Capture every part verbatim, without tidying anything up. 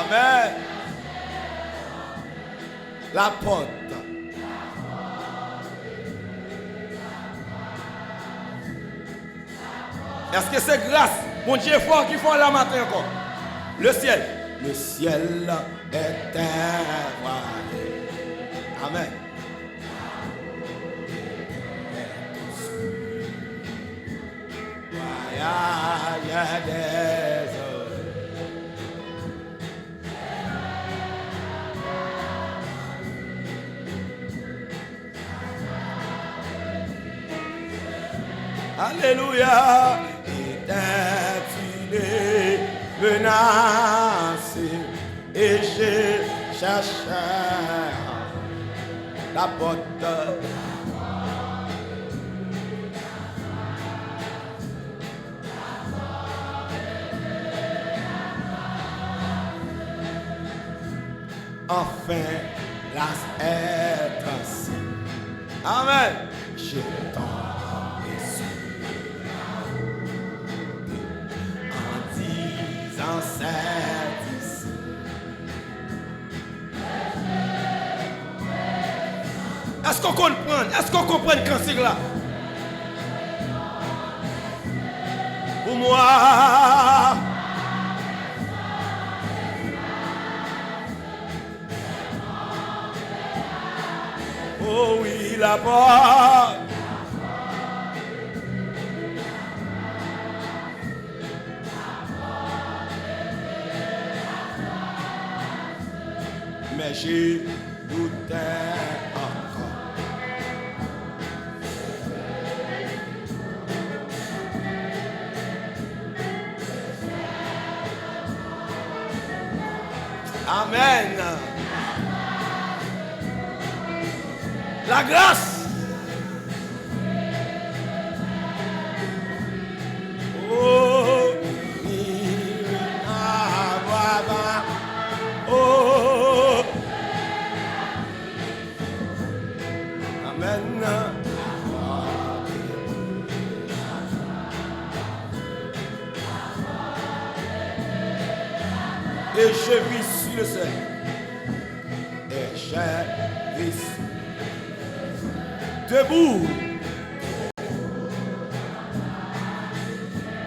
Amen. La porte. Èske se gras Bondye fè w ki fè w la maten ankò? Le ciel. Le ciel est un voile. Amen. Voyage désolé. Alléluia. Étais-tu menacé et je cherchais la porte. Enfin, la est ainsi. Amen. Je tombe sur la route en disant c'est ici. Èske w konprann? Èske w konprann kantik la? Pou mwen. Oh wi, la pòt. Men je doutais encore. Amen. La grâce. Oh, oh. Amen. Et je vis sur le ciel. Et je vis debout.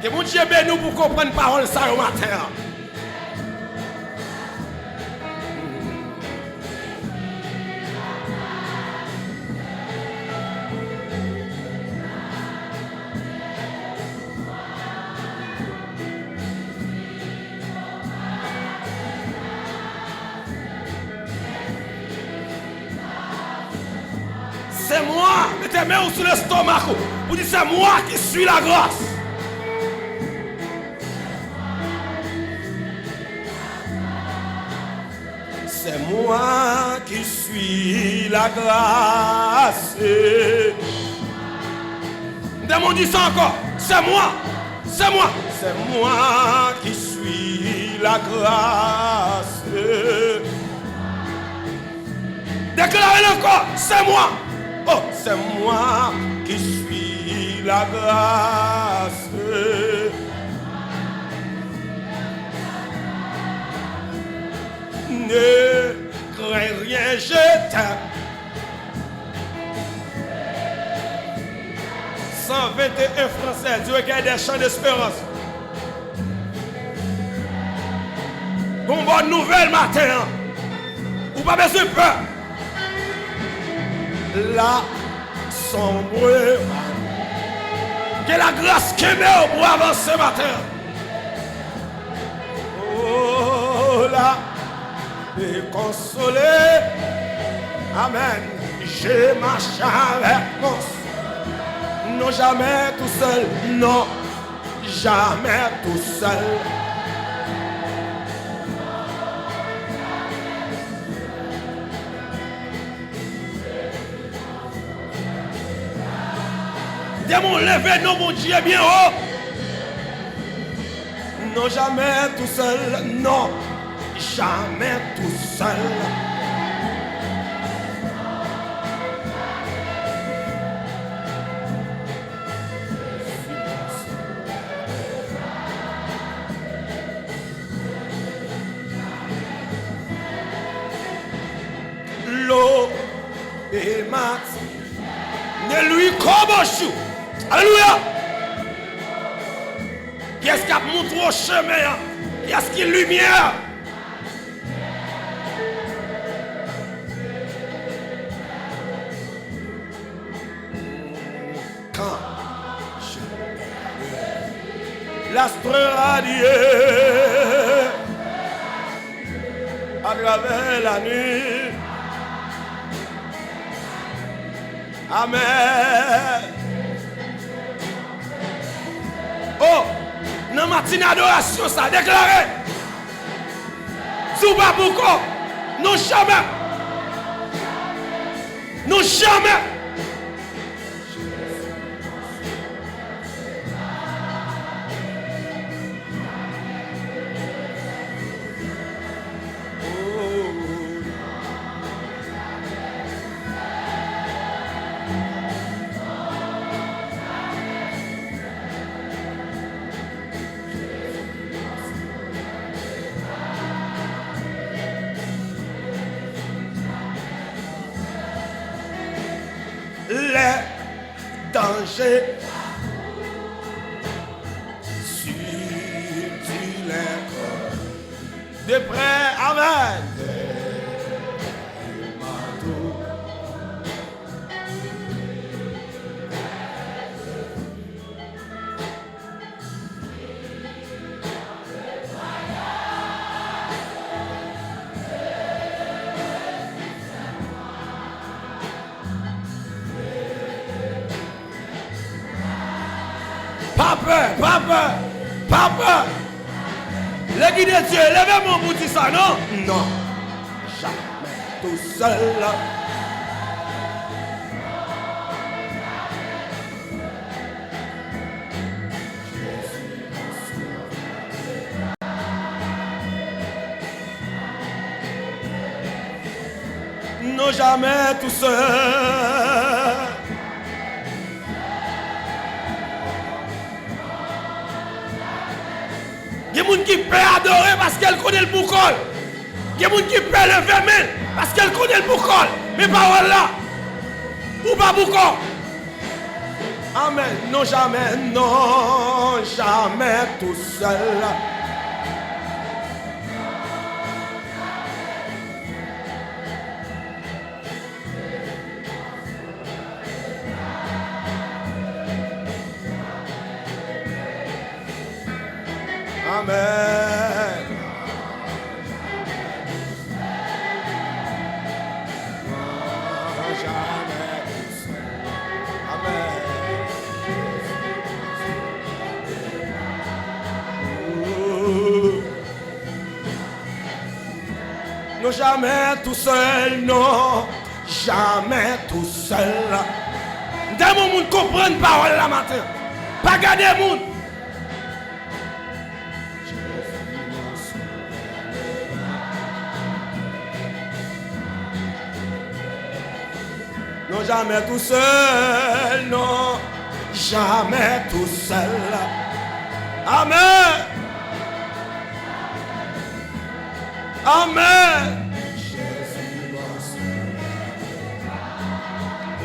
Ke Bondye beni w pou konprann pawòl sa yo maten an. C'est moi, mete men w sou lestomak ou, pou di, c'est moi qui suis la grâce. C'est moi qui suis la grâce. Dèmon di sa ankò. C'est moi. C'est moi. C'est moi qui suis la grâce. Deklare l ankò. C'est moi. Oh, c'est moi qui suis la grâce. Ne crains rien, je t'aime. San venteyen fransè, Dieu guide des champs d'espérance. Gon bòn nouvèl maten an. Ou pa bezwen pè. La sombre. Ke lagras kenbe w pou avanse maten an. Oh, la paix consolée. Amen. Je marche avec mon... Non, jamais tout seul. Non, jamais tout seul. Dèmon, leve non Bondye byen wo. Non, jamais tout seul. Non, jamais tout seul. Lo, e mati, ne lui kobochou. Alelouya! Kiyès k ap montre w chemen an? Kiyès ki limyè a? Quand je rêve, l'astre radieux à travers la nuit. Amèn. Oh, nan matin adorasyon sa, deklare. Di w pa poko. Non, jamè. Non, jamè. Les dangers subtilent de près avec Pa pè, pa pè, pa pè. Legliz de Dye, leve men w pou di sa, non? Non, jamè tousèl. Non, jamè tousèl. Gen moun ki pè adore paske l konnen l pou kò l. Gen moun ki pè leve men l paske l konnen l pou kò l. Men pawòl la, ou pa pou kò. Amèn. Non, jamè, non, jamè tousèl. Amèn. Amèn. Non, jamè tousèl, non, jamè tousèl. M ta renmen yon moun konprann pawòl la maten. Pa gade moun. Non, jamè tousèl, non, jamè tousèl. Amèn. Amèn.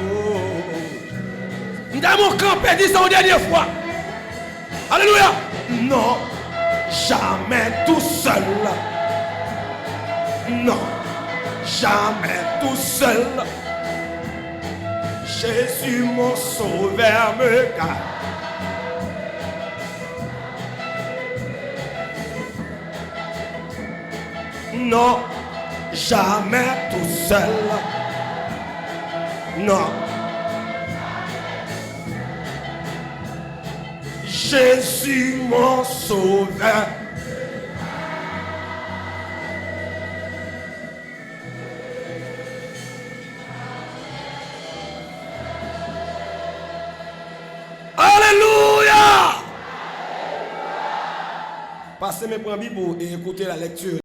Oh. M ta renmen w kanpe, di sa yon dènye fwa. Alelouya! Non, jamè tousèl. Non, jamè tousèl. Jésus, mon sauveur, me garde. Non, jamè tousèl. Non. Jésus, mon sauveur. Alelouya! Pase men pran Bib ou e koute la lecture.